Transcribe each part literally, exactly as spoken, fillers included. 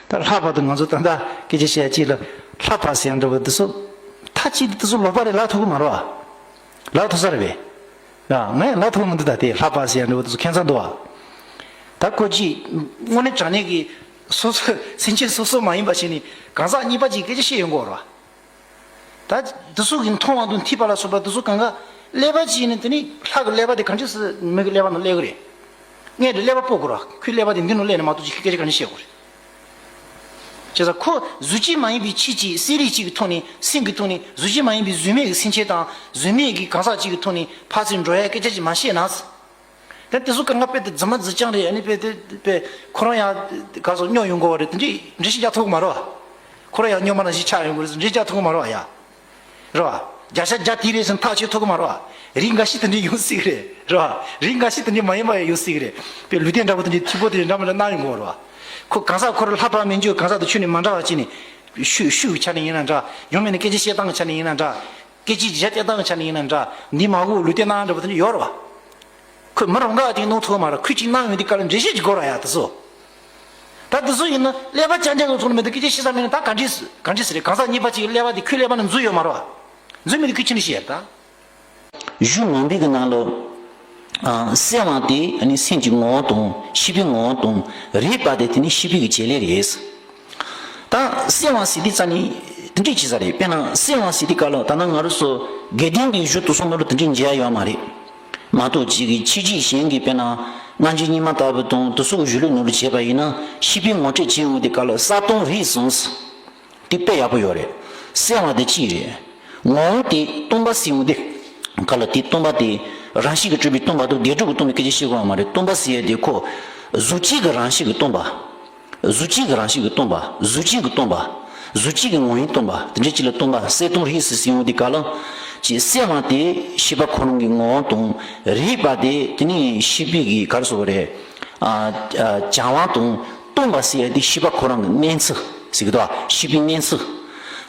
ད་ལྷག་པར་དུ་ང་ཚོ་ད་ལྟ་སྐད་ཆ་བཤད་ཡ་གཅིག་ལ་ལྷག་པ་ཟེར་ཡ་འདྲ་བོ་འདི་ཚོ་མཐའ་གཅིག་ཏུ་འདི་ཚོ་ལོག་པ་རེད། ལབ་ཐུབ་ཀྱི་མ་རེད་བ། ལབ་ཐུབ་ས་རེད་པས། ཡ་ངས་ལབ་ཐུབ་ཀྱི་མི་འདུག་ད་དེ་ལྷག་པ་ཟེར་ཡ་འདྲ་བོ་འདི་ཚོ་ཁྱད་མཚར་འདུག་བ། ད་ཁོ་གཅིག་དངོས་གནས་དྲང་གནས་ཀྱི་སོ་སོ་སེམས་ཅན་སོ་སོ་མ་ཡིན་པ་ཞིག་ནི་གང་ཟག་གཉིས་པ་གཅིག་སྐད་ཆ་བཤད་ཡོང་གི་ཡོད་རེད་བ། ད་དེ་ཚོ་གི་མཐོང་བ་དང་ཐོས་པ་ལ་སོགས་པ་དེ་ཚོ་གང་ག་ཀླད་པ་གཅིག་ནི་དེ་ནི་ལྷ་གི་ཀླད་པ་དེ་གང་ཅི་སི་མི་གི་ཀླད་པ་ནང་སླེབས་གི་རེད། ངས་དེ་ཀླད་པ་སྤོ་དགོས་ར། ཁོའི་ཀླད་པ་དེ་འདི་ནང་སླེབས་ནས་མ་གཏོགས་ཅིག་སྐད་ཆ་གང་ཅི་བཤད་དགོས་རེད། བྱས་ཙང་ཁོ་གཟུགས་ཅན་མ་ཡིན་པའི་ཆོས་ཅིག་གསལ་རིག་ཅིག་གི་ཐོག་ནས་སེམས་ཀྱི་ཐོག་ནས་གཟུགས་ཅན་མ་ཡིན་པའི་གཟུགས་མེད་ཀྱི་སེམས་ཅན་དང་གཟུགས་མེད་ཀྱི་གང་ཟག་ཅིག་གི་ཐོག་ནས་ཕར་ཚུར་འགྲོ་ཡ་སྐད་ཆ་ཅིག་མ་བཤད་ན། དེ་དེ་ཚོ་གང་ག་དཔེ་དེ་རྫུན་མ་རྫུན་རྐྱང་རེད། ཨ་ནི་དཔེ་དེ་དཔེ་ཁོ་རང་ཡང་ག་སོ་སྨྱོ་ཡོང་གོ་བ་རེད། དེ་འདྲའི་འགྲེལ་བཤད་རྒྱག་ཐུབ་ཀྱི་མ་རེད་བ། ཁོ་རང་ཡང་སྨྱོན་པ་ནང་བཞིན་ཆགས་ཡོང་གི་རེད། འགྲེལ་བཤད་རྒྱག་ཐུབ་ཀྱི་མ་རེད་བ་ཡ། རེད་བ། བརྒྱ་ཆ་བརྒྱ་དེ་རེད་ཟེར་ནས་ཐག་གཅོད་ཐུབ་ཀྱི་མ་རེད་བ། རིགས་འགའ་ཞིག་དེ་འདྲའི་ཡོང་སྲིད་ཀྱི་རེད། རེད་བ། རིགས་འགའ་ཞིག་དེ་འདྲའི་མ་ཡིན་པ་ཡང་ཡོང་སྲིད་ཀྱི་རེད། དཔེ་ལུས་རྟེན་འདྲ་པོ་དེ་འདྲའི་འཐུས་པོ་དེ་འདྲ་འདྲ་མི་འདྲ་གནང་ཡོང་གི་ཡོད་རེད་བ། ཁོ་གང་ཟག་ཁོ་རང་ལྷག་པ་མི་འགྱུར། གང་ཟག་དང་ཁྱོན་ནས་མ་འདྲ་བ་ཅིག་ནས་ཤུགས་ཤུགས་ཀྱི་ཆ་ནས་ཡིན་ན་འདྲ། ཡང་མིན་ན་སྐད་ཆ་བཤད་སྟངས་ཀྱི་ཆ་ནས་ཡིན་ན་འདྲ། སྐད་ཆའི་རྒྱ་སྐྱེད་སྟངས་ཆ་ནས་ཡིན་ན་འདྲ། འདི་མ་གོ་ལུས་རྟེན་སྣང་འདྲ་པོ་དེ་འདྲ་ཡོད་རེད་བ། ཁོས་མི་རང་ག་དེ་སྣང་ཐུབ་མ་རེད། ཁོས་ཅིག་སྣང་ཡོང་དུས་སྐབས་ལ་འགྲེལ་བཤད་ཅིག་དགོས་རེད་ཡ། དེ་ཚོ། ད་དེ་ཚོ་ཡིན་ན་ཀླད་པ་རྐྱང་རྐྱང་གི་ཐོག་ནས་མི་འདུག་སྐད་ཆ་བཤད་ས་མེད་ན་ད་ག་འདྲས་ག་འདྲས་ཟེར་རེད། གང་ཟག་གཉིས་པ་ཅིག་གི་ཀླད་པ་དེ་ཁོའི་ཀླད་པ་ནང་འཛུལ་ཡོད་མ་རེད་བ། འཛུལ་མེད་དུས་ཁོས་ཅི་འདྲ་བཤད་ཡ་ད། གཞུང་ངོ་མའི་གི་ནང་ལ། ཨ། གསལ་བ་དེ་ནི་སེམས་ཀྱི་ངོ་བོ་དང་ཤེས་པའི་ངོ་བོ་དང་། རིག་པ་དེ་དེ་ནི་ཤེས་པའི་གི་བྱེད་ལས་རེད། ད་གསལ་བ་ཟེར་དུས་ཙ་ནི་དེ་འདྲས་བྱེད་ས་རེད། དཔེར་ན་གསལ་བ་ཟེར་དུས་སྐབས་ལ་ད་ནང་ང་རང་ཚོ་དགེ་ལྡན་གྱི་གཞུང་དེ་ཚོ་ནང་ལ་དེ་འདྲས་མཇལ་ཡོད་མ་རེད། མ་གཏོགས་ཅིག་གི་ཕྱི་རྒྱུད་གཞན་གྱི་དཔེར་ན་སྔ་འགྱུར་རྙིང་མ་ལྟ་བུ་དང་དེ་ཚོ་གི་གཞུང་ལུགས་ནང་ལ་བྱས་པ་ཡིན་ན་ཤེས་པའི་ངོ་སྤྲོད་བྱེད་ཡོང་དུས་སྐབས་ལ་གསལ་སྟོང་རིག་གསུམ། དེ་དཔེ་ཡག་པོ་ཡོད་རེད། གསལ་བ་དེ་གཅིག་རེད། ངོ་བོ་དེ་སྟོང་པ་ཟེར་ཡོང་དུས་སྐབས་ལ་དེ་སྟོང་པ་དེ་རང་བཞིན་གྱིས་གྲུབ་པའི་སྟོང་པ་དང་སྒེག་འབྲུག་གི་སྟོང་པའི་སྐད་ཆ་བཤད་དགོས་པ་མ་རེད། སྟོང་པ་ཟེར་ཡ་དེ་ཁོ་གཟུགས་ཅན་གྱི་རང་བཞིན་གྱི་སྟོང་པ། གཟུགས་ཅན་གྱི་རང་བཞིན་གྱི་སྟོང་པ། གཟུགས་ཅན་གྱི་སྟོང་པ། གཟུགས་ཅན་གྱི་ངོ་བོའི་སྟོང་པ། དེ་འདྲ་ཅིག་ལ་སྟོང་པ་གསལ་སྟོང་རིག་ཟེར་ཟེར་ཡོང་དུས་སྐབས་ལ། ཅིག་གསལ་བ་དེ་ཤེས་པ་ཁོ་རང་གི་ངོ་བོ་དང་། རིག་པ་དེ་དེ་ནི་ཤེས་པའི་གི་ག་རེ་ཟེར་དགོས་རེད། ཨ། ཨ། སྦྱང་བ་དང་སྟོང་པ་ཟེར་ཡ་དེ་ཤེས་པ་ཁོ་རང་གི་གནས་ཚུལ་ཟེར་གི་འདུག་ཤེས་པའི་གནས་ཚུལ།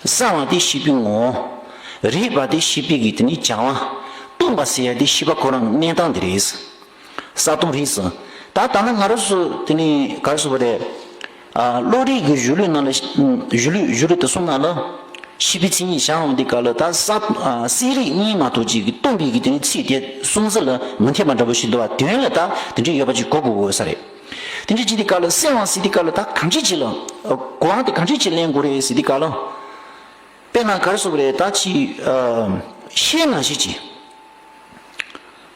གསལ་བ་དེ་ཤེས་པའི་ངོ་བོ། རིག་པ་དེ་ཤེས་པའི་གི་དེ་ནི་སྦྱང་བ། སྟོང་པ་ཟེར་ཡ་དེ་ཤེས་པ་ཁོ་རང་གི་གནས་སྟངས་དེ་རེད། གསལ་སྟོང་རིག་གསུམ། ད་ད་ནི་ང་རང་ཚོ་དེ་ནི་ག་རེ་ཟེར་དགོས་རེད། ཨ། བློ་རིག་གི་གཞུང་ལུགས་ནང་ལ། གཞུང་ལུགས་གཞུང་ལུགས་དེ་གསུམ་ནང་ལ་ཤེས་པའི་མཚན་ཉིད་སྦྱང་ཡོང་དུས་སྐབས་ལ་ད་གསལ། ཨ། གསལ་རིག་གཉིས་མ་གཏོགས་ཅིག་གི་སྟོང་པའི་གི་དེ་ནི་ཚིག་དེ་གསུམ་ཚིག་ལ་མི་འཐད་པ་འདྲ་པོ་ཞིག་འདུག་བ། དོན་ལ་ད་དེ་འདྲ་ཡོད་པ་ཅིག་གོ་དགོས་དགོས་ས་རེད། དེ་འདྲ་བྱེད་དུས་སྐབས་ལ་གསལ་བ་ཟེར་དུས་སྐབས་ལ་ད་གང་ཅི་ཅིག་ལ། ཨ། གོ་བ་དེ་གང་ཅི་ཅིག་ལེན་དགོས་རེད་ཟེར་དུས་སྐབས་ལ། དཔེར་ན་ག་རེ་ཟེར་དགོས་རེད། ད་ཅིག་ཨ། ཤེལ་ནང་བཞིན་ཅིག་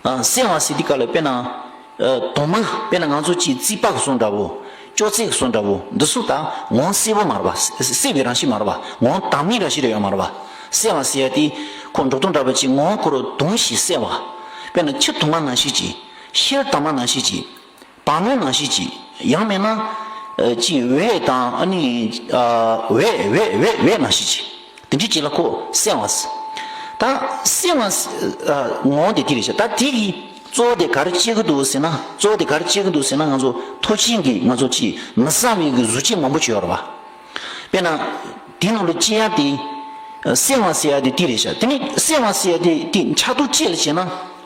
ཨ། གསལ་བ་ཟེར་དུས་སྐབས་ལ་དཔེར་ན། ཨ། དྭངས་མ། དཔེར་ན་ང་ཚོ་ཅིག་རྩིག་པ་གི་བཟོ་འདྲ་བོ། ཅོག་ཙེ་གི་བཟོ་འདྲ་བོ། འདི་ཚོ་ད་ངོ་བོ་གསལ་པོ་མ་རེད་པ། གསལ་བའི་རང་བཞིན་མ་རེད་པ། ངོ་བོ་དྭངས་མའི་རང་བཞིན་རེ་ཡོད་མ་རེད་པ། གསལ་བ་ཟེར་ཡ་དེ་ཁོ་འགྲོ་སྟངས་འདྲ་པོ་ཅིག་ངོ་བོ་ཁོ་རང་དྭངས་ཤིང་གསལ་བ། དཔེར་ན་ཆུ་དྭངས་མ་ནང་བཞིན་ཅིག་ཤེལ་དྭངས་མ་ནང་བཞིན་ཅིག་བང་མཛོད་ནང་བཞིན་ཅིག་ཡང་མིན་ན། ཨ། ཅིག་འོད་དང་ཨ་ནི། ཨ། འོད་འོད་འོད་འོད་ནང་བཞིན་ཅིག་དེ་འདྲའི་ཅིག་ལ་ཁོ་གསལ་བ་ཟེར། ད་གསལ་བ་ཟེར། ཨ། ངོ་བོ་དེ་དེ་རེད་ཤག་ད་དེ་གི་གཙོ་བོ་དེ་ག་རེ་བྱེད་ཀྱི་འདུག་ཟེར་ན། གཙོ་བོ་དེ་ག་རེ་བྱེད་ཀྱི་འདུག་ཟེར་ན། ང་ཚོ་ཐོབ་བྱེད་ཀྱི་ང་ཚོ་ཅིག་མི་གསལ་བའི་གི་གཟུགས་ཅན་མང་པོ་ཅིག་ཡོད་རེད་པ། དཔེར་ན། དེ་ནང་ལ་སྐྱེ་ཡ་དེ། གསལ་བ་ཟེར་ཡ་དེ་དེ་རེད་ཤག་དེ་ནི་གསལ་བ་ཟེར་ཡ་དེ་དེ་ཆ་ཏོག་ཅིག་ལ་བྱས་ན།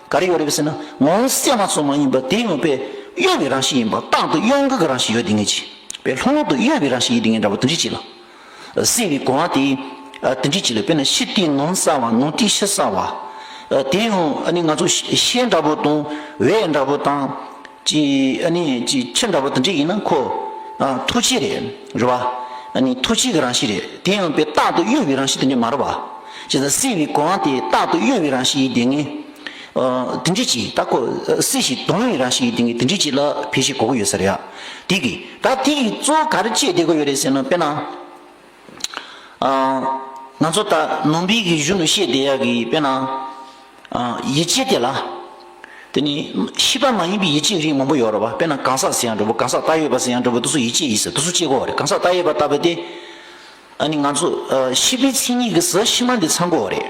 ག་རེ་ཡོད་རེད་ཟེར་ན། ངོ་བོ་གསལ་བ་ཙམ་མ་ཡིན་པར་དེ་ཡང་དཔེ་གཡོ་བའི་རང་བཞིན་ཡིན་པ། རྟག་ཏུ་གཡོ་འགུལ་གྱི་རང་བཞིན་ཡོད་དེ་ངེས་ཀྱི། དཔེ་ལྷུང་ལྷུང་དུ་གཡོ་བའི་རང་བཞིན་ཡོད་དེ་ངེས་འདྲ་པོ་དེ་འདྲ་ཅིག་ལ། གསལ་བའི་གོ་བ་དེ། ཨ། དེ་འདྲ་ཅིག་ལ་དཔེར་ན་ཕྱི་དེ་ནང་གསལ་བ། ནང་དེ་ཕྱི་གསལ་བ། ཨ། དེ་ཡང་ཨ་ནི་ང་ཚོ་ཤེལ་འདྲ་པོ་དང་འོད་འདྲ་པོ་དང་། ཅི། ཨ་ནི་ཅི་ཆུ་འདྲ་པོ་དེ་འདྲ་ཡིན་ན་ཁོ། ཨ། ཐོབ་བྱེད་རེད། རེད་པ། ཨ་ནི་ཐོབ་བྱེད་ཀྱི་རང་བཞིན་རེད། དེ་ཡང་དཔེ་རྟག་ཏུ་གཡོ་བའི་རང་བཞིན་དེ་འདྲ་མ་རེད་པ། བྱས་ཙང་གསལ་བའི་གོ་བ་དེ་རྟག་ཏུ་གཡོ་བའི་རང་བཞིན་ཡིན་དེ་ངེས། ཨ། དེ་འདྲ་ཅིག་ད་ཁོ་གསལ་ཞིང་དྭངས་བའི་རང་བཞིན་ཡིན་དེ་ངེས། དེ་འདྲ་ཅིག་ལ་ཕལ་ཆེར་གོ་གི་ཡོད་ས་རེད་ཡ། དེ་གི་ད་དེ་གི་གཙོ་བོ་ག་རེ་བྱེད་བསྡད་ཀྱི་ཡོད་རེད་ཟེར་ན། དཔེར་ན། ཨ། ང་ཚོ་ད་ནང་པའི་གི་གཞུང་ལ་བཤད་བསྡད་ཡ་གི་དཔེར་ན། ཨ། ཡིད་ཆེས་དེ་ལ། དེ་ནི་ཤེས་པ་མ་ཡིན་པའི་ཡིད་ཆེས་རིགས་མང་པོ་ཡོད་རེད་པ། དཔེར་ན་གང་ཟག་ཟེར་ཡ་འདྲ་པོ། གང་ཟག་བལྟ་འོས་པ་ཟེར་ཡ་འདྲ་པོ། དེ་ཚོ་ཡིད་ཆེས་ཡིན་ཟེར། དེ་ཚོ་བྱེད་དགོས་པ་རེད། གང་ཟག་བལྟ་འོས་པ་ལྟ་བུ་དེ། ཨ་ནི་ང་ཚོ། ཨ། ཤེས་པའི་མཚན་ཉིད་ཀྱི་ཟུར་ཕྱི་མ་འདི་ཚང་དགོས་པ་རེད།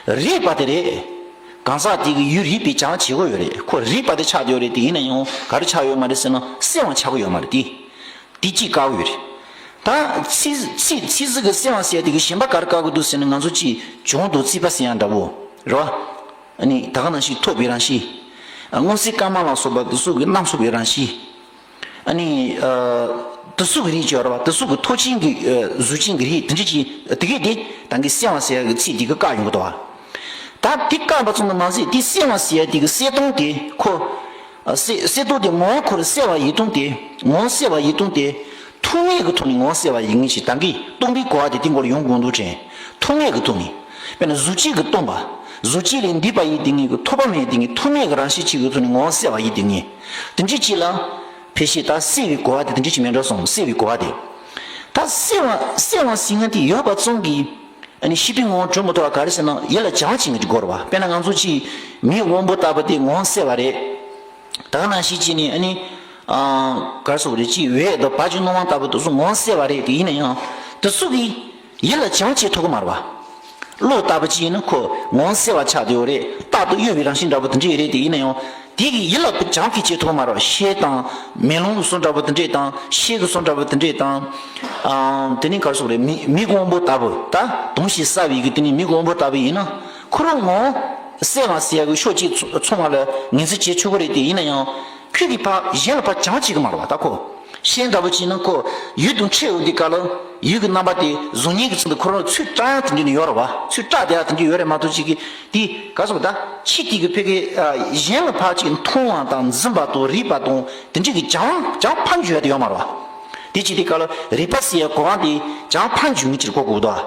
རིག་པ་དེ་རེད། གང་ཟག་དེ་གི་ཡུལ་རིག་པའི་སྦྱང་བྱེད་དགོས་ཡོད་རེད། ཁོ་རིག་པ་དེ་ཆགས་བསྡད་ཡོད་རེད། དེ་ཡིན་ན་ཡང་ག་རེ་ཆགས་ཡོད་མ་རེད་ཟེར་ན། གསལ་བ་ཆགས་ཀྱི་ཡོད་མ་རེད་དེ། དེ་གཅིག་བཀག་གི་ཡོད་རེད། ད་ཚིག་ཚིག་ཚིག་ཟིག་གི་གསལ་བ་ཟེར་དེ་གི་གཞན་པ་ག་རེ་བཀག་གི་འདུག་ཟེར་ན། ང་ཚོ་ཅིག་བྱུང་དང་བརྩིས་པ་ཟེར་ཡ་འདྲ་པོ་རེད་པ། ཨ་ནི་ད་ག་ནང་བཞིན་ཐོབ་པའི་རང་བཞིན། ཨ། སྔོ་སེར་དཀར་དམར་ལ་སོགས་པ་དེ་ཚོ་གི་རྣམ་གསུམ་པའི་རང་བཞིན། ཨ་ནི། ཨ། དེ་ཚོ་གི་རིགས་ཅིག་ཡོད་རེད་བ། དེ་ཚོ་གི་ཐོག་ཆེན་གྱི་ཨ་གཟུགས་ཅན་གྱི་རིགས་དེ་འདྲ་ཅིག་དེ་གས་དེ་ད་གིན་གསལ་བ་ཟེར་ཡ་གི་ཚིག་དེ་གིས་བཀག་ཡོང་གི་འདུག་བ། ད་དེ་བཀག་པ་ཙམ་དུ་མ་ཟད་དེ་གསལ་བ་ཟེར་ཡ་དེ་གི་གསལ་སྟངས་དེ་ཁོ། ཨ་གསལ་གསལ་སྟངས་དེ་ངོ་བོ་ཁོ་རང་གསལ་བ་ཡིན་སྟངས་དེ། ངོ་བོ་གསལ་བ་ཡིན་སྟངས་དེ། ཐུག་ངེས་ཀྱི་ཐོག་ནས་ངོ་བོ་གསལ་བ་ཡིན་ངེས་ཤིག་ད་གིན་སྟོང་པའི་གོ་བ་དེ་དེ་མགོ་ལ་ཡོང་དགོས་འདུག་དྲན། ཐུག་ངེས་ཀྱི་ཐོག་ནས། དཔེར་ན་གཟུགས་ཅན་གྱིས་སྟོང་པ། གཟུགས་ཅན་ལས་འདས་པ་ཡིན་དེ་ངེས་ཀྱི་ཐོགས་པ་མེད་དེ་ངེས་ཐུག་ངེས་ཀྱི་རང་བཞིན་གཅིག་གི་ཐོག་ནས་ངོ་བོ་གསལ་བ་ཡིན་དེ་ངེས། དེ་འདྲ་ཅིག་ལ། ཕལ་ཆེར་ད་གསལ་བའི་གོ་བ་དེ་དེ་འདྲ་ཅིག་མེད་འགྲོ་སོང་། གསལ་བའི་གོ་བ་དེ། ད་གསལ་བ་གསལ་བ་ཟེར་མཁན་དེ་ཡོད་པ་ཙམ་གྱིས། ཨ་ནི་ཤེས་པའི་ངོ་བོ་གྲུབ་མི་ཐུབ་པ་ག་རེ་ཟེར་ན་ཡིད་ལ་བྱ་བ་བྱེད་མཁན་གྱི་སྐོར་བ། དཔེར་ན་ང་ཚོ་གཅིག་མིག་དབང་པོ་ལྟ་བུ་དེ་ངོ་བོ་གསལ་བ་རེད། ད་ག་ནང་བཞིན་བྱས་ནས་ཨ་ནི། ཨ་ག་རེ་ཟེར་དགོས་རེད། གཅིག་འོད་དང་བ་སྤུའི་སྣང་བ་ལྟ་བུ་དེ་ཚོ་ངོ་བོ་གསལ་བ་རེད་དེ་ཡིན་ན་ཡང་། དེ་ཚོ་གིས་ཡིད་ལ་བྱ་བ་བྱེད་ཐུབ་ཀྱི་མ་རེད་བ། གློག་ལྟ་བུ་ཅིག་ཡིན་ན་ཁོ་ངོ་བོ་གསལ་བ་ཆགས་བསྡད་ཡོད་རེད། རྟག་ཏུ་གཡོ་བའི་རང་བཞིན་འདྲ་པོ་དེ་འདྲ་ཡོད་རེད་དེ་ཡིན་ན་ཡང་། དེ་གི་ཡིད་ལ་བྱང་གི་བྱེད་ཐུབ་མ་རེད། ཤེལ་དང་མེ་ལོང་གི་བཟོ་འདྲ་པོ་དེ་འདྲས་དང་ཤེལ་གྱི་བཟོ་འདྲ་པོ་དེ་འདྲས་དང་། ཨང་། དེ་ནི་ག་རེ་ཟེར་དགོས་རེད། མིག་མིག་དབང་པོ་ལྟ་བུ་ད་དུང་ཞིག་གསལ་བའི་གི་དེ་ནི་མིག་དབང་པོ་ལྟ་བུ་ཡིན་ན་ཁོ་རང་ངོ་བོ་གསལ་བ་ཟེར་ཡ་གི་ཕྱོགས་གཅིག་ཚོ་ཚོ་མ་ལ་ངེས་འཛིན་བྱེད་ཆོག་གི་རེད་དེ་ཡིན་ན་ཡང་ཁོས་གི་ཕར་གཞན་ལ་ཕར་བྱང་བྱེད་གི་མ་རེད་བ། ད་ཁོ་ཤེལ་འདྲ་པོ་ཅིག་ཡིན་ན་ཁོ་ཡུལ་དང་འཕྲད་འོང་དུས་སྐབས་ལ་ཡུལ་གྱི་རྣམ་པ་དེ་གཟུགས་བརྙན་གྱི་ཚུལ་དུ་ཁོ་རང་ཚུར་བཀྲམ་ཡ་དེ་འདྲས་ནི་ཡོད་རེད་བ། ཚུར་བཀྲམ་བསྡད་ཡ་དེ་འདྲས་ཡོད་རེད་མ་གཏོགས་ཅིག་གི་དེ་ག་རེ་ཟེར་དགོས། ད་ཕྱི་དེ་གི་ཕ་གི་ཨ་གཞན་ལ་ཕར་ཅིག་མཐོང་བ་དང་འཛིན་པ་དང་རེག་པ་དང་དེ་འདྲས་ཀྱི་བྱང་བྱང་ཕར་འཇུག་ཡ་དེ་ཡོད་མ་རེད་བ། དེ་བྱེད་དུས་སྐབས་ལ་རེག་པ་ཟེར་ཡ་གོ་འཕང་དེ་བྱང་ཕར་འཇུག་མཁན་ཅིག་གོ་དགོས་འདུག་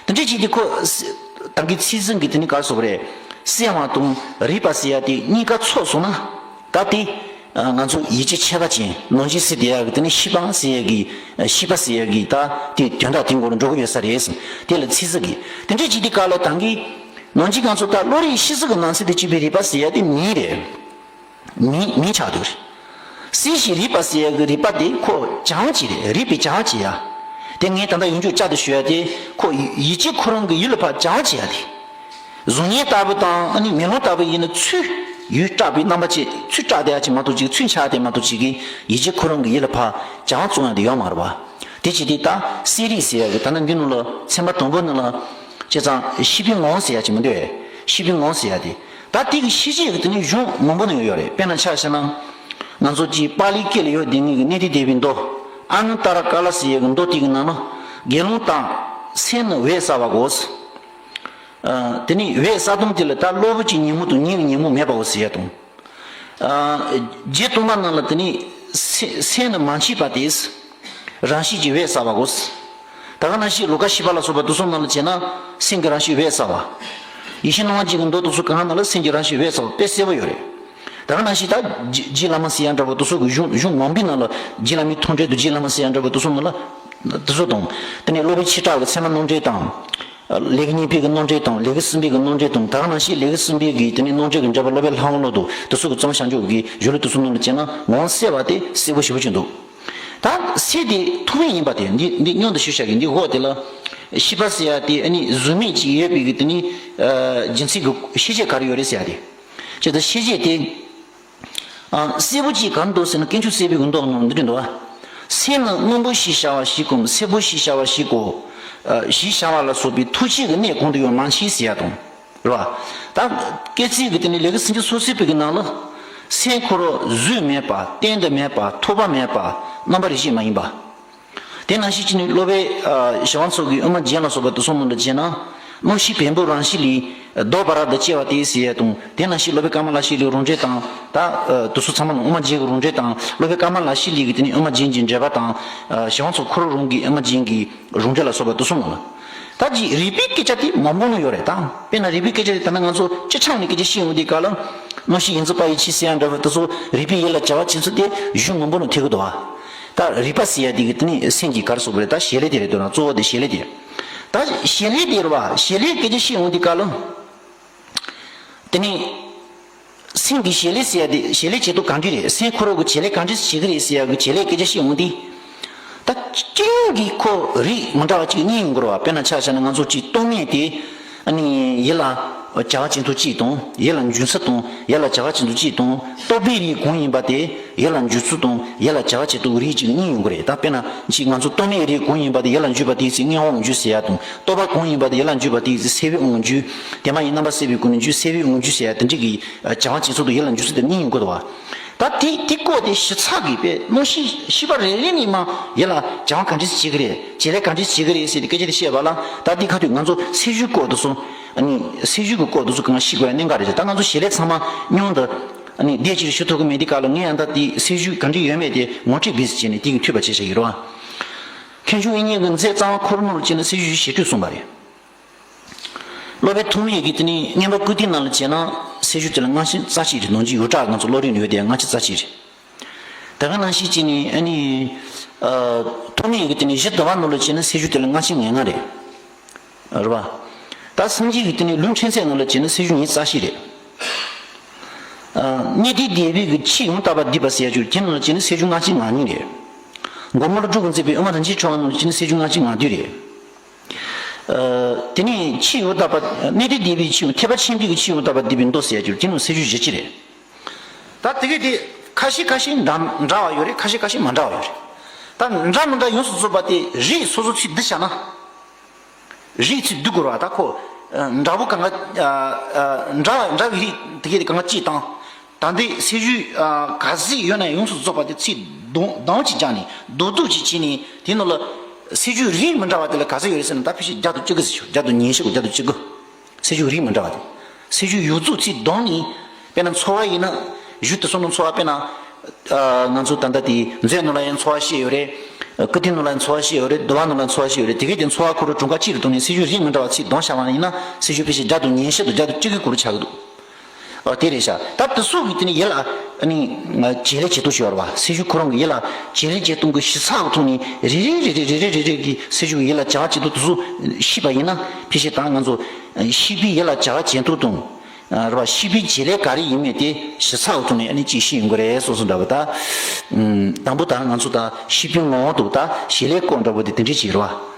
དེ་འདྲས་བྱེད་དུས་ཁོ་ད་གིན་ཚིག་ཟིན་གྱི་དེ་ནི་ག་རེ་ཟེར་དགོས་རེད། གསལ་བ་དང་རེག་པ་ཟེར་ཡ་དེ་གཉིས་ཀ་ཚོགས་སོང་ན། ད་དེ་ང་ཚོ་ཡིད་ཀྱི་ཁྱད་པར་ཅན་ནང་བཞིན་སྲིད་དེ་ཡག་གི་དེ་ནི་ཤེས་པ་ཟེར་ཡག་གི་ཤེས་པ་ཟེར་ཡག་གི་ད་དེ་དོན་དག་དེ་མགོ་ལ་འགྲོ་གི་ཡོད་ས་རེད། དེ་ལ་ཚིག་ཟིག་གི་དེ་འདྲ་ཅིག་དེ་ག་ལ་དང་གི་ནང་བཞིན་ང་ཚོ་ད་བློ་རིག་ཤེས་ཚིག་གི་ནང་ཚན་དུ་གཅིག་པའི་རེག་པ་ཟེར་ཡག་དེ་མིང་རེད། མིང་མིང་ཆགས་འདུག་རེད། གསལ་ཞིང་རིག་པ་ཟེར་ཡག་གི་རིག་པ་དེ་ཁོ་བྱང་ཅིག་རེད། རིག་པའི་བྱང་ཅིག་ཡ། དེ་ངས་ད་ལྟ་ཡོངས་གྲགས་བསྐྱར་དུ་ཞུ་ཡ་དེ་ཁོ་ཡིད་ཀྱི་ཁོ་རང་གི་ཡུལ་ལ་ཕར་བྱང་ཅིག་ཡ་དེ། གཟུགས་བརྙན་ལྟ་བུ་དང་ཨ་ནི་མེ་ལོང་ལྟ་བུ་ཡིན་ན་ཚུར་ཡུལ་བཀྲག་པའི་རྣམ་པ་ཅིག་ཚུར་བཀྲག་བསྡད་ཡ་ཅིག་མ་གཏོགས་ཅིག་ཚུར་འཆར་བསྡད་མ་གཏོགས་ཅིག་གིས་ཡིད་ཀྱི་ཁོ་རང་གི་ཡིད་ལ་ཕར་བྱང་བཙོང་ཡ་དེ་ཡོད་མ་རེད་བ། དེ་བྱེད་དུས་ད་གསལ་རིག་ཟེར་ཡ་གི་ད་ནི་འདི་ནང་ལ་ཚན་པ་དང་པོ་ནང་ལ་བྱས་ཙང་ཤེས་པའི་ངོ་བོ་ཟེར་ཡ་ཅིག་མི་འདུག་གས། ཤེས་པའི་ངོ་བོ་ཟེར་ཡ་དེ་ད་དེ་གི་ཤེས་བྱེད་ཀྱི་དེ་ནི་གཞུང་མང་པོ་ནང་ཡོད་རེད། དཔེར་ན་ཆ་བཞག་ན་ང་ཚོ་གཅིག་པཱ་ལིའི་སྐད་ལ་ཡོད་བསྡད་མཁན་གྱི་གནས་ཏེ་བདེ་བའི་མདོ། ཨ་ནུ་ཏཱ་ར་ཀཱ་ལ་ཟེར་ཡ་གི་མདོ་དེ་གི་ནང་ན་དགེ་སློང་དག་སེམས་ནི་འོད་གསལ་བ་དགོས། ཨ་དེ་ནི་འོད་གསལ་སྟངས་དེ་ལ་ད་གློ་བུར་གྱི་ཉོན་མོངས་དང་གཉིད་ཀྱི་ཉོན་མོངས་མེད་པའོ་ཟེར་ཡ་དང་། ཨ་རྗེ་སྟོན་པ་རྣམས་ལ་དེ་ནི་སེ་སེམས་ནི་མ་མཆིས་པ་དེས་རང་བཞིན་གྱིས་འོད་གསལ་བ་དགོས། ད་ག་ནང་བཞིན་ལོ་ཀ་བཞི་པ་ལ་སོགས་པ་དེ་ཚོ་ནང་ལ་བྱས་ན་སེམས་ཀྱི་རང་བཞིན་འོད་གསལ་བ། ཡེ་ཤེས་སྣང་བ་རྒྱན་གྱི་མདོ་དེ་ཚོ་གང་ནང་ལ་སེམས་ཀྱི་རང་བཞིན་འོད་གསལ་བ་དཔེ་གསལ་པོ་ཡོད་རེད། ད་ག་ནང་བཞིན་ད་རྗེ་རྗེ་བླ་མ་ཟེར་ཡ་འདྲ་པོ་དེ་ཚོ་གི་གཞུང་གཞུང་མང་པོའི་ནང་ལ་རྗེ་བླ་མའི་མཐོང་གྲོལ་དུ་རྗེ་བླ་མ་ཟེར་ཡ་འདྲ་པོ་དེ་ཚོ་ནང་ལ་དེ་ཚོ་དང་། དེ་ནས་སློབ་དཔོན་ཆོས་གྲགས་ཀྱི་ཚད་མ་རྣམ་འགྲེལ་དང་། ལེའུ་གཉིས་པའི་གི་རྣམ་འགྲེལ་དང་ལེའུ་གསུམ་པའི་གི་རྣམ་འགྲེལ་དང་། ད་ག་ནང་བཞིན་ལེའུ་གསུམ་པའི་གི་དེ་ནས་རྣམ་འགྲེལ་གྱི་འགྲེལ་པ་སློབ་དཔོན་ལྷ་དབང་བློ་དང་དེ་ཚོ་གི་རྩོམ་བྱང་ཆུབ་ཀྱི་གཞུང་ལུགས་དེ་ཚོ་ནང་ལ་བྱས་ན་ངོ་བོ་གསལ་བ་དེ་གསལ་པོ་ཞེ་པོ་ཅིག་འདུག་ད་གསལ་དེ་ཐུག་པ་ཡིན་པ་དེ་འདི་འདི་སྙོམས་དུ་ཞུགས་བྱ་གི་འདི་འོག་དེ་ལ་ཤེས་པ་ཟེར་ཡ་དེ་ཨ་ནི་གཟུགས་མེད་ཅིག་ཡོད་པའི་གི་དེ་ནི་རྒྱུ་མཚན་གྱི་ཤེས་བྱེད་ག་རེ་ཡོད་རེད་ཟེར་ཡ་དེ། ཅེས་དང་ཤེས་བྱེད་དེ། ཨ་གསལ་པོ་ཅིག་ག་རེ་འདུག་ཟེར་ན་དཀོན་མཆོག་སྲིད་པའི་གི་མདོ་ནང་འདི་འདྲ་འདུག་བ། སེམས་ནི་སྔོན་པོ་ཞེས་བྱ་བ་ཞིག་གམ་སེར་པོ་ཞེས་བྱ་བ་ཞིག་གོ། ཨ་ཞེས་བྱ་བ་ལ་སོགས་པའི་ཐུགས་བསྐྱེད་ཀྱི་གནས་གང་དུ་ཡང་མ་མཆིས་ཟེར་ཡ་དང་། རེད་བ། ད་སྐད་ཚིག་གི་དེ་ནི་ལེའུ་སུམ་ཅུ་སོ་གསུམ་པའི་གི་ནང་ལ། སེམས་ཁོ་རང་གཟུགས་མེད་པ་གཏན་དུ་མེད་པ་ཐོགས་པ་མེད་པ་རྣམ་པར་ཤེས་མ་ཡིན་པ། དེ་ནང་བཞིན་གྱི་ནི་སློབ་དཔོན་ཞི་བ་འཚོ་གི་དབུ་མ་རྒྱན་ལ་སོགས་པ་དེ་ཚོ་ནང་དུ་བྱས་ན། རྣམ་ཤེས་བེམ་པོ་རང་བཞིན་ལས་ལྡོག་པ་རབ་ཏུ་སྐྱེ་བ་དེ་ཟེར་ཡ་དང་། དེ་ནང་བཞིན་སློབ་དཔོན་ཀ་མ་ལ་ཤཱི་ལའི་རང་འགྲེལ་དང་། ད་དེ་ཚོ་ཚང་མ་ནི་དབུ་མ་རྒྱན་གྱི་རང་འགྲེལ་དང་སློབ་དཔོན་ཀ་མ་ལ་ཤཱི་ལའི་གི་དེ་ནི་དབུ་མ་རྒྱན་གྱི་འགྲེལ་པ་དང་། ཞི་བ་འཚོ་ཁོ་རང་རང་གི་དབུ་མ་རྒྱན་གྱི་རང་འགྲེལ་ལ་སོགས་པ་དེ་ཚོ་ནང་ལ། ད་ཅི་རིགས་པའི་སྐད་ཆ་དེ་མང་པོ་ནི་ཡོད་རེད་ད། དཔེར་ན་རིགས་པའི་སྐད་ཆ་དེ་ད་ནི་ང་ཚོ་སྤྱི་ཆིངས་ནས་སྐད་ཆ་བཤད་ཡོང་དུས་སྐབས་ལ། རྣམ་ཤེས་ཡིན་གཅིག་པ་ཡི་ཕྱིར་ཟེར་ཡ་འདྲ་བ་དེ་ཚོ་རིགས་པའི་ཡུལ་ལ་བྱ་བ་བྱེད་ཚུལ་དེ་གཞུང་མང་པོ་ནང་ཐེག་གི་འདུག་བ། ད་རིགས་པ་ཟེར་ཡ་དེ་གི་དེ་ནི་སེམས་ཀྱི་ག་རེ་ཟེར་དགོས་རེད། ད་བྱེད་ལས་དེ་རེད་འདུག་ན་གཙོ་བོ་དེ་བྱེད་ལས་དེ་རེད། ད་བྱེད་ལས་དེ་རེད་བ། བྱེད་ལས་སྐད་ཆ་བཤད་ཡོང་དུས་སྐབས་ལ། དེ་ནི། སེམས་ཀྱི་བྱེད་ལས་ཟེར་ཡ་དེ་བྱེད་ལས་བྱེད་སྟངས་གང་འདྲ་རེད། སེམས་ཁོ་རང་གི་བྱེད་ལས་གང་འདྲ་བྱེད་ཀྱི་རེད་ཟེར་ཡ་གི་བྱེད་ལས་སྐད་ཆ་བཤད་ཡོང་དུས། ད་སྤྱི་ཡོངས་ཀྱི་ཁོ་རིགས་མི་འདྲ་བ་གཅིག་གཉིས་ཡོང་གི་རེད་བ། དཔེར་ན་ཆ་བཞག་ན་ང་ཚོ་གཅིག་རྟོག་མེད་དེ། ཨ་ནི་ཡིད་ལ་བྱ་བ་བྱེད་ཚུལ་གཅིག་དང་ཡིད་ལ་འཇུག་ཚུལ་དང་ཡིད་ལ་བྱ་བ་བྱེད་ཚུལ་གཅིག་དང་རྟོག་པའི་རིགས་གང་ཡིན་པ་དེ་ཡིད་ལ་འཇུག་ཚུལ་དང་ཡིད་ལ་བྱ་བ་བྱེད་ཚུལ་རིགས་གཅིག་གཉིས་ཡོང་གི་རེད། ད་དཔེར་ན་གཅིག་ང་ཚོ་རྟོག་མེད་རིགས་གང་ཡིན་པ་དེ་ཡིད་ལ་འཇུག་པ་དེའི་ཚེ་མངོན་དབང་ལ་འཇུག་ཟེར་ཡ་དང་རྟོག་པ་གང་ཡིན་པ་དེ་ཡིད་ལ་འཇུག་པ་དེའི་ཚེ་སེལ་བའི་དབང་ལ་འཇུག་དེ་མ་ཡིན་རྣམ་པར་སེལ་བའི་སྒོ་ནས་འཇུག་སེལ་བའི་དབང་ལ་འཇུག་ཟེར་ཡ་དེ་འདྲ་གི་བྱ་བ་བྱེད་ཚུལ་དང་ཡིད་ལ་འཇུག་ཚུལ་དེ་གཉིས་ཡོང་གི་འདུག་བ། ད་དེ་དེ་བཀོད་དེ་ཞིབ་ཚགས་ཀྱིས་པས་གནོད་ཤེས་ཤེས་པ་རེ་རེ་ནས་མ་ཡིད་ལ་བྱ་བ་ག་འདྲས་བྱེད་ཀྱི་རེད། བྱེད་ལས་ག་འདྲས་བྱེད་ཀྱི་རེད་ཟེར་ཏེ་སྐད་ཆ་དེ་བཤད་པ་ལ། ད་དེ་ཁ་ཐུག་ང་ཚོ་ཚེས་བཞིའི་སྐོར་དུ་སོང་། ཨ་ནི་ཚེས་བཞི་གི་སྐོར་དུ་ཚོ་གང་ཤེས་དགོས་ཡ་གནད་འགག་རེད། ད་ང་ཚོ་བྱེད་ལས་ཚང་མ་སྙིང་དུ་ཨ་ནི་བདེ་སྐྱིད་ཞུ་ཐུབ་ཀྱི་མེད། དེ་ག་ལ་ངས་ཡང་ད་དེ་ཚེས་བཞི་ག་འདྲས་ཡོད་མེད་དེ་ངོ་སྤྲོད་བྱས་ཤིག་ཡིན་ནས་དེ་གི་འཐུས་པ་བྱས་ཤིག་ཡིན་རོགས། མཁན་ཆུང་དབྱིག་གཉེན་གྱི་མཛད་རྩ་བ་འཁོར་ནོར་ལ་བྱས་ན་ཚེས་བཞི་ཞེ་དྲུག་གསུངས་པ་རེད། སློབ་དཔོན་ཐོགས་མེད་ཀྱིས་དེ་ནི་བསྙེན་པ་བཀུར་སྟི་ནང་ལ་བྱས་ན་ཚེས་བཞི་དེ་ལ་སྔ་ཕྱི་རྩ་གཅིག་རེད། ནང་གི་ཡོངས་གྲགས་ང་ཚོ་བློ་རིག་ནས་ཡོད་དེ་སྔ་ཕྱི་རྩ་གཅིག་རེད། དེ་ག་ནང་བཞིན་བྱས་ནས་ཨ་ནི་ཨ་ཐོགས་མེད་ཀྱིས་དེ་ནི་གཞི་བདེ་བ་ནོར་ལ་བྱས་ན་ཚེས་བཞི་དེ་ལ་སྔ་ཕྱི་ངན་ངག་རེད། རེད་པ། ད་སངས་རྒྱས་ཀྱིས་དེ་ནི་ལུས་ཕྲན་ཚེགས་ནོར་ལ་བྱས་ན་ཚེས་བཞི་ཉེར་རྩ་བཞི་རེད། ཨ་གནས་བརྟན་སྡེ་པའི་གི་ཕྱིའི་ཡང་དག་པར་བསྡུས་པ་ཟེར་ཡ་ཅིག་དེ་ནང་ལ་བྱས་ན་ཚེས་བཞི་སྔ་ཕྱི་ངག་གཉིས་རེད། མགོན་པོ་ཀླུ་སྒྲུབ་ཀྱིས་མཛད་པའི་དབུ་མ་རིན་ཆེན་ཕྲེང་བ་ནང་ལ་བྱས་ན་ཚེས་བཞི་སྔ་ཕྱི་ངག་བདུན་རེད། ཨ་དེ་ནས་ཕྱིའི་ཡང་དག་པ་གནས་བརྟན་སྡེ་པའི་ཕྱིའི་ཐེག་པ་ཆེན་པོའི་གི་ཕྱིའི་ཡང་དག་པར་བསྡུས་པའི་མདོ་ཟེར་ཡ་ཅིག་དེ་ནང་ཚེས་བཞི་བཞི་བཅུ་རེད། ད་དེ་གས་དེ་ཁ་ཤས་ཁ་ཤས་འདྲ་འདྲ་བ་ཡོད་རེད། ཁ་ཤས་ཁ་ཤས་མ་འདྲ་བ་ཡོད་རེད། ད་འདྲ་མི་འདྲ་ཡོངས་སུ་རྫོགས་པ་དེ་རིགས་སོ་སོ་ཚིག་བསྡུ་བྱ་ན། རིགས་ཚིག་བསྡུ་དགོས་རེད་བ། ད་ཁོ་ཨ་འདྲ་པོ་གང་ག་ཨ་ཨ་འདྲ་འདྲ་བའི་རིགས་དེ་གས་དེ་གང་ག་གཅིག་དང་། ད་འདི་ཚེས་བཞི་ཨ་ག་ཚོད་ཡོད་ན་ཡོངས་སུ་རྫོགས་པ་དེ་ཚིག་བསྡོམས་བསྡོམས་ཅིག་བརྒྱབ་ནས་བསྡུ་བསྡུ་ཅིག་བྱས་ནས་དེ་ནང་ལ་ཚེས་བཞི་རིགས་མི་འདྲ་བ་དེ་ལ་ག་ཚོད་ཡོད་རེད་ཟེར་ན། ད་ཕལ་ཆེར་བརྒྱ་དང་བཅུ་དགུ་ཟེར་ཆོག་བརྒྱ་དང་ཉི་ཤུ་དགུ། བརྒྱ་དང་བཅུ་དགུ། ཚེས་བཞི་རིགས་མི་འདྲ་བ་དེ། ཚེས་བཞི་ཡོངས་རྫོགས་ཚིག་བསྡོམས་ནས། དཔེར་ན་ཚོར་བ་ཡིན་ན། གཞུ་དེ་གསུམ་ནང་ཚོར་བ། དཔེར་ན། ཨ་ང་ཚོ་ད་ལྟ་དེ་མཛོད་ནང་ལ་ཡང་ཚོར་བ་བཤད་ཡོད་རེད། ཀིརྟི་ནང་ལ་ཡང་ཚོར་བ་བཤད་ཡོད་རེད། འདུལ་བ་ནང་ལ་ཚོར་བ་བཤད་ཡོད་རེད། དེ་གས་དེ་ཚོར་བ་ཁོ་རང་གྲངས་ཀ་གཅིག་རེ་བསྡོམས་ནས་ཚེས་བཞི་རིགས་མི་འདྲ་བ་ཚིག་བསྡོམས་བཞག་པ་ཡིན་ན་ཚེས་བཞི་ཕལ་ཆེར་བརྒྱ་དང་ཉི་ཤུ་དང་བརྒྱ་དང་བཅུ་དགུ་སྐོར་ཆགས་ཀྱི་འདུག་ཨ་དེ་རེད་ཤག་ད་དེ་ཚོ་གི་དེ་ནི་ཡིད་ལ་ཨ་ནི་བྱེད་ལས་བྱེད་སྟངས་ཤིག་ཡོད་རེད་བ། ཚེས་བཞི་ཁོ་རང་གི་ཡིད་ལ་བྱེད་ལས་བྱེད་སྟངས་ཀྱི་ཞིབ་ཚགས་ཀྱི་ཐོག་ནས་རེ་རེ་རེ་རེ་རེ་རེ་གི་ཚེས་བཞི་གི་ཡིད་ལ་བྱ་བ་བྱེད་སྟངས་དེ་ཚོ་ཤེས་པ་ཡིན་ན། ཕལ་ཆེར་ད་ང་ཚོ་ཤེས་པའི་ཡིད་ལ་བྱ་བ་བྱེད་སྟངས་དང་། རེད་བ། ཤེས་པའི་བྱེད་ལས་ག་རེ་ཡིན་མིན་དེ་ཞིབ་ཚགས་ཀྱི་ཐོག་ནས་ཨ་ནི་ཅིག་ཤེས་ཡོང་གི་རེད་སོགས་སོགས་འདྲ་བོ། ད་དང་པོ་ད་ང་ཚོ་ད་ཤེས་པའི་ངོ་བོ་འདུག་ད་བྱེད་ལས་སྐོར་འདྲ་བོ་དེ་དེ་འདྲས་ཅིག་རེད་བ།